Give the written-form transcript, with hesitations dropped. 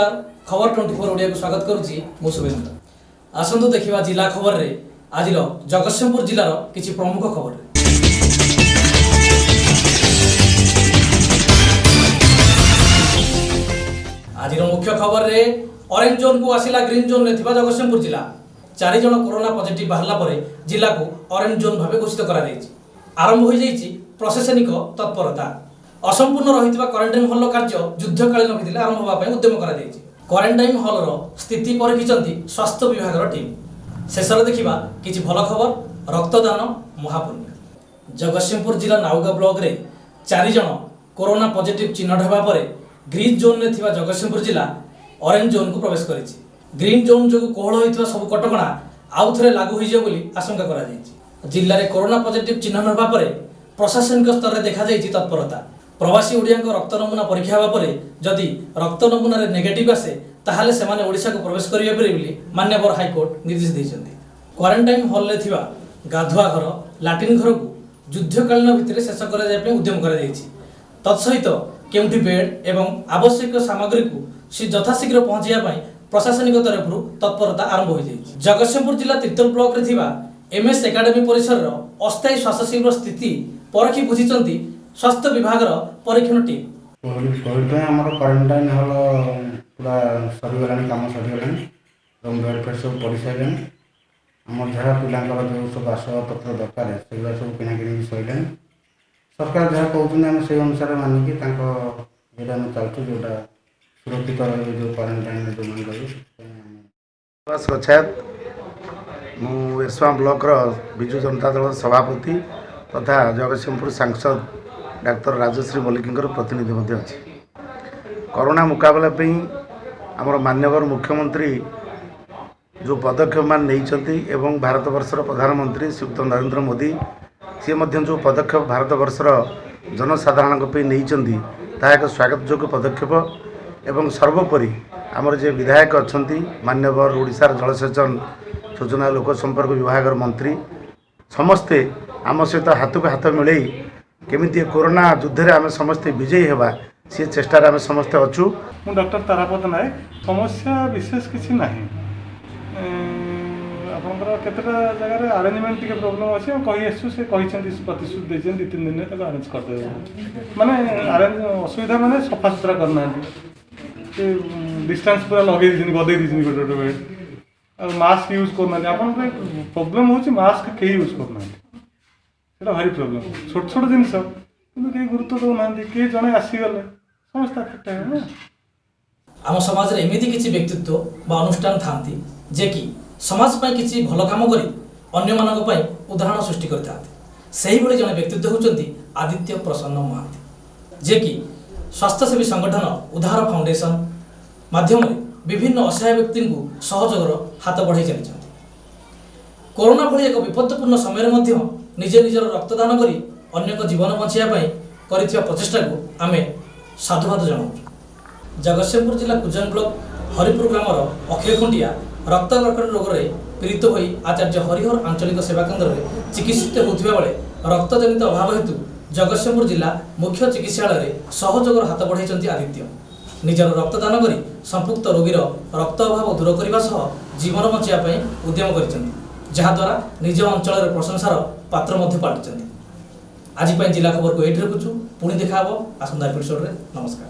ନମସ୍କାର, ଖବର 24 ଓଡ଼ିଆକୁ ସ୍ୱାଗତ କରୁଛି ମୁଁ ଶୁଭେନ୍ଦ୍ର। ଆସନ୍ତୁ ଦେଖିବା ଜିଲ୍ଲା ଖବରରେ ଆଜିର ଜଗତସିଂହପୁର ଜିଲ୍ଲାର କିଛି ପ୍ରମୁଖ ଖବରରେ। ଆଜିର ମୁଖ୍ୟ ଖବରରେ ଅରେଞ୍ଜ ଜୋନ୍କୁ ଆସିଲା ଗ୍ରୀନ୍ ଜୋନ୍ରେ ଥିବା ଜଗତସିଂହପୁର ଜିଲ୍ଲା। 4 ଜଣ କରୋନା ପଜିଟିଭ୍ ବାହାରିଲା ପରେ ଜିଲ୍ଲାକୁ ଅରେଞ୍ଜ ଜୋନ୍ ଭାବେ ଘୋଷିତ କରାଯାଇଛି। ଆରମ୍ଭ ହୋଇଯାଇଛି ପ୍ରଶାସନିକ ତତ୍ପରତା। ଅସମ୍ପୂର୍ଣ୍ଣ ରହିଥିବା କ୍ୱାରେଣ୍ଟାଇନ୍ ହଲ୍ର କାର୍ଯ୍ୟ ଯୁଦ୍ଧକାଳୀନ ଭିତ୍ତିରେ ଆରମ୍ଭ ହେବା ପାଇଁ ଉଦ୍ୟମ କରାଯାଇଛି। କ୍ୱାରେଣ୍ଟାଇନ୍ ହଲ୍ର ସ୍ଥିତି ପରଖିଛନ୍ତି ସ୍ୱାସ୍ଥ୍ୟ ବିଭାଗର ଟିମ୍। ଶେଷରେ ଦେଖିବା କିଛି ଭଲ ଖବର, ରକ୍ତଦାନ ମହାପୁଣ୍ୟ। ଜଗତସିଂହପୁର ଜିଲ୍ଲା ନାଉଗାଁ ବ୍ଲକରେ 4 ଜଣ କରୋନା ପଜିଟିଭ୍ ଚିହ୍ନଟ ହେବା ପରେ ଗ୍ରୀନ୍ ଜୋନ୍ରେ ଥିବା ଜଗତସିଂହପୁର ଜିଲ୍ଲା ଅରେଞ୍ଜ ଜୋନ୍କୁ ପ୍ରବେଶ କରିଛି। ଗ୍ରୀନ୍ ଜୋନ୍ ଯୋଗୁଁ କୋହଳ ହୋଇଥିବା ସବୁ କଟକଣା ଆଉ ଥରେ ଲାଗୁ ହୋଇଯିବ ବୋଲି ଆଶଙ୍କା କରାଯାଇଛି। ଜିଲ୍ଲାରେ କରୋନା ପଜିଟିଭ୍ ଚିହ୍ନଟ ହେବା ପରେ ପ୍ରଶାସନିକ ସ୍ତରରେ ଦେଖାଯାଇଛି ତତ୍ପରତା। ପ୍ରବାସୀ ଓଡ଼ିଆଙ୍କ ରକ୍ତ ନମୁନା ପରୀକ୍ଷା ହେବା ପରେ ଯଦି ରକ୍ତ ନମୁନାରେ ନେଗେଟିଭ୍ ଆସେ, ତାହେଲେ ସେମାନେ ଓଡ଼ିଶାକୁ ପ୍ରବେଶ କରିବେ ବୋଲି ମାନ୍ୟବର ହାଇକୋର୍ଟ ନିର୍ଦ୍ଦେଶ ଦେଇଛନ୍ତି। କ୍ୱାରେଣ୍ଟାଇନ୍ ହଲ୍ରେ ଥିବା ଗାଧୁଆ ଘର, ଲାଟ୍ରିନ୍ ଘରକୁ ଯୁଦ୍ଧକାଳୀନ ଭିତ୍ତିରେ ଶେଷ କରାଯିବା ପାଇଁ ଉଦ୍ୟମ କରାଯାଇଛି। ତତ୍ସହିତ କେଉଁଠି ବେଡ୍ ଏବଂ ଆବଶ୍ୟକ ସାମଗ୍ରୀକୁ ସେ ଯଥାଶୀଘ୍ର ପହଞ୍ଚାଇବା ପାଇଁ ପ୍ରଶାସନିକ ତରଫରୁ ତତ୍ପରତା ଆରମ୍ଭ ହୋଇଯାଇଛି। ଜଗତସିଂହପୁର ଜିଲ୍ଲା ତିର୍ତ୍ତୋଲ ବ୍ଲକରେ ଥିବା ଏମ୍ଏସ୍ ଏକାଡେମୀ ପରିସରର ଅସ୍ଥାୟୀ ସ୍ୱାସ୍ଥ୍ୟ ଶିବିର ସ୍ଥିତି ପରଖି ବୁଝିଛନ୍ତି ସ୍ୱାସ୍ଥ୍ୟ ବିଭାଗର ପରୀକ୍ଷଣ ଟିମ୍। କୋଭିଡ଼ ପାଇଁ ଆମର କ୍ୱାରେଣ୍ଟାଇନ୍ ହଲ୍ ପୁରା ସରିଗଲାଣି, କାମ ସରିଗଲାଣି ଏବଂ ବେଡ଼୍ ଫେଡ଼୍ ସବୁ ପଡ଼ିସାରିଲାଣି। ଆମର ଯାହା ପିଲାଙ୍କର ଯେଉଁ ସବୁ ଆସବାବପତ୍ର ଦରକାର, ସେଗୁଡ଼ା ସବୁ କିଣାକିଣି ବି ସରିଲାଣି। ସରକାର ଯାହା କହୁଛନ୍ତି, ଆମେ ସେଇ ଅନୁସାରେ ମାନିକି ତାଙ୍କ ଇଏରେ ଆମେ ଚାଲୁଛୁ। ଯେଉଁଟା ସୁରକ୍ଷିତ ରହିବେ, ଯେଉଁ କ୍ୱାରେଣ୍ଟାଇନ୍ରେ ଯେଉଁମାନେ ରହିବେ, ସେଥିପାଇଁ ଆମେ ସୁଭାଷ ଗଛାୟତ, ମୁଁ ଏରସମା ବ୍ଲକର ବିଜୁ ଜନତା ଦଳର ସଭାପତି ତଥା ଜଗତସିଂହପୁର ସାଂସଦ ଡାକ୍ତର ରାଜଶ୍ରୀ ମଲ୍ଲିକଙ୍କର ପ୍ରତିନିଧି ମଧ୍ୟ ଅଛି। କରୋନା ମୁକାବିଲା ପାଇଁ ଆମର ମାନ୍ୟବର ମୁଖ୍ୟମନ୍ତ୍ରୀ ଯେଉଁ ପଦକ୍ଷେପମାନ ନେଇଛନ୍ତି ଏବଂ ଭାରତବର୍ଷର ପ୍ରଧାନମନ୍ତ୍ରୀ ଶ୍ରୀଯୁକ୍ତ ନରେନ୍ଦ୍ର ମୋଦି ସିଏ ମଧ୍ୟ ଯେଉଁ ପଦକ୍ଷେପ ଭାରତବର୍ଷର ଜନସାଧାରଣଙ୍କ ପାଇଁ ନେଇଛନ୍ତି, ତାହା ଏକ ସ୍ୱାଗତଯୋଗ୍ୟ ପଦକ୍ଷେପ। ଏବଂ ସର୍ବୋପରି ଆମର ଯେ ବିଧାୟକ ଅଛନ୍ତି, ମାନ୍ୟବର ଓଡ଼ିଶାର ଜଳସେଚନ, ସୂଚନା ଲୋକ ସମ୍ପର୍କ ବିଭାଗର ମନ୍ତ୍ରୀ, ସମସ୍ତେ ଆମ ସହିତ ହାତକୁ ହାତ ମିଳେଇ କେମିତି ଏ କରୋନା ଯୁଦ୍ଧରେ ଆମେ ସମସ୍ତେ ବିଜୟୀ ହେବା, ସେ ଚେଷ୍ଟାରେ ଆମେ ସମସ୍ତେ ଅଛୁ। ମୁଁ ଡକ୍ଟର ତାରାପଦ ନାୟକ। ସମସ୍ୟା ବିଶେଷ କିଛି ନାହିଁ। ଆପଣଙ୍କର କେତେଟା ଜାଗାରେ ଆରେଞ୍ଜମେଣ୍ଟ ଟିକେ ପ୍ରୋବ୍ଲେମ୍ ଅଛି। ଆମେ କହି ଆସିଛୁ, ସେ କହିଛନ୍ତି, ପ୍ରତିଶ୍ରୁତି ଦେଇଛନ୍ତି, 2-3 ଦିନରେ ତାକୁ ଆରେଞ୍ଜ କରିଦେବେ। ମାନେ ଆରେଞ୍ଜ ଅସୁବିଧା ମାନେ ସଫାସୁତୁରା କରିନାହାନ୍ତି, ସେ ଡିଷ୍ଟାନ୍ସ ପୁରା ଲଗେଇ ଦେଇଛନ୍ତି, ଗଦେଇ ଦେଇଛନ୍ତି ଗୋଟେ ଗୋଟେ ବେଡ଼୍, ଆଉ ମାସ୍କ ୟୁଜ୍ କରୁନାହାନ୍ତି। ଆପଣଙ୍କର ପ୍ରୋବ୍ଲେମ୍ ହେଉଛି ମାସ୍କ କେହି ୟୁଜ୍ କରୁନାହାନ୍ତି, ସେଇଟା ଭାରି ପ୍ରୋବ୍ଲେମ୍। ଛୋଟ ଛୋଟ ଜିନିଷ, କିନ୍ତୁ କେହି ଗୁରୁତ୍ୱ ଦେଉନାହାନ୍ତି। କିଏ ଜଣେ ଆସିଗଲେ ସମସ୍ତେ ଆଫେକ୍ଟ ହେବେ ନା। ଆମ ସମାଜରେ ଏମିତି କିଛି ବ୍ୟକ୍ତିତ୍ୱ ବା ଅନୁଷ୍ଠାନ ଥାନ୍ତି ଯେ କି ସମାଜ ପାଇଁ କିଛି ଭଲ କାମ କରି ଅନ୍ୟମାନଙ୍କ ପାଇଁ ଉଦାହରଣ ସୃଷ୍ଟି କରିଥାନ୍ତି। ସେହିଭଳି ଜଣେ ବ୍ୟକ୍ତିତ୍ୱ ହେଉଛନ୍ତି ଆଦିତ୍ୟ ପ୍ରସନ୍ନ ମହାନ୍ତି, ଯିଏକି ସ୍ୱାସ୍ଥ୍ୟସେବୀ ସଂଗଠନ ଉଦ୍ଧାର ଫାଉଣ୍ଡେସନ ମାଧ୍ୟମରେ ବିଭିନ୍ନ ଅସହାୟ ବ୍ୟକ୍ତିଙ୍କୁ ସହଯୋଗର ହାତ ବଢ଼ାଇ ଚାଲିଛନ୍ତି। କରୋନା ଭଳି ଏକ ବିପଦପୂର୍ଣ୍ଣ ସମୟରେ ମଧ୍ୟ ନିଜେ ନିଜର ରକ୍ତଦାନ କରି ଅନ୍ୟଙ୍କ ଜୀବନ ବଞ୍ଚାଇବା ପାଇଁ କରିଥିବା ପ୍ରଚେଷ୍ଟାକୁ ଆମେ ସାଧୁବାଦ ଜଣାଉଛୁ। ଜଗତସିଂହପୁର ଜିଲ୍ଲା କୁଜଙ୍ଗ ବ୍ଲକ ହରିପୁର ଗ୍ରାମର ଅକ୍ଷୟ ଖୁଣ୍ଟିଆ ରକ୍ତ କର୍କଟ ରୋଗରେ ପୀଡ଼ିତ ହୋଇ ଆଚାର୍ଯ୍ୟ ହରିହର ଆଞ୍ଚଳିକ ସେବା କେନ୍ଦ୍ରରେ ଚିକିତ୍ସିତ ହେଉଥିବା ବେଳେ ରକ୍ତଜନିତ ଅଭାବ ହେତୁ ଜଗତସିଂହପୁର ଜିଲ୍ଲା ମୁଖ୍ୟ ଚିକିତ୍ସାଳୟରେ ସହଯୋଗର ହାତ ବଢ଼ାଇଛନ୍ତି ଆଦିତ୍ୟ। ନିଜର ରକ୍ତଦାନ କରି ସମ୍ପୃକ୍ତ ରୋଗୀର ରକ୍ତ ଅଭାବ ଦୂର କରିବା ସହ ଜୀବନ ବଞ୍ଚାଇବା ପାଇଁ ଉଦ୍ୟମ କରିଛନ୍ତି, ଯାହାଦ୍ୱାରା ନିଜ ଅଞ୍ଚଳରେ ପ୍ରଶଂସାର ପାତ୍ର ମଧ୍ୟ ପାଲଟିଛନ୍ତି। ଆଜି ପାଇଁ ଜିଲ୍ଲା ଖବରକୁ ଏଇଠି ରଖୁଛୁ। ପୁଣି ଦେଖା ହେବ ଆସନ୍ତା ଏପିସୋଡ଼ରେ। ନମସ୍କାର।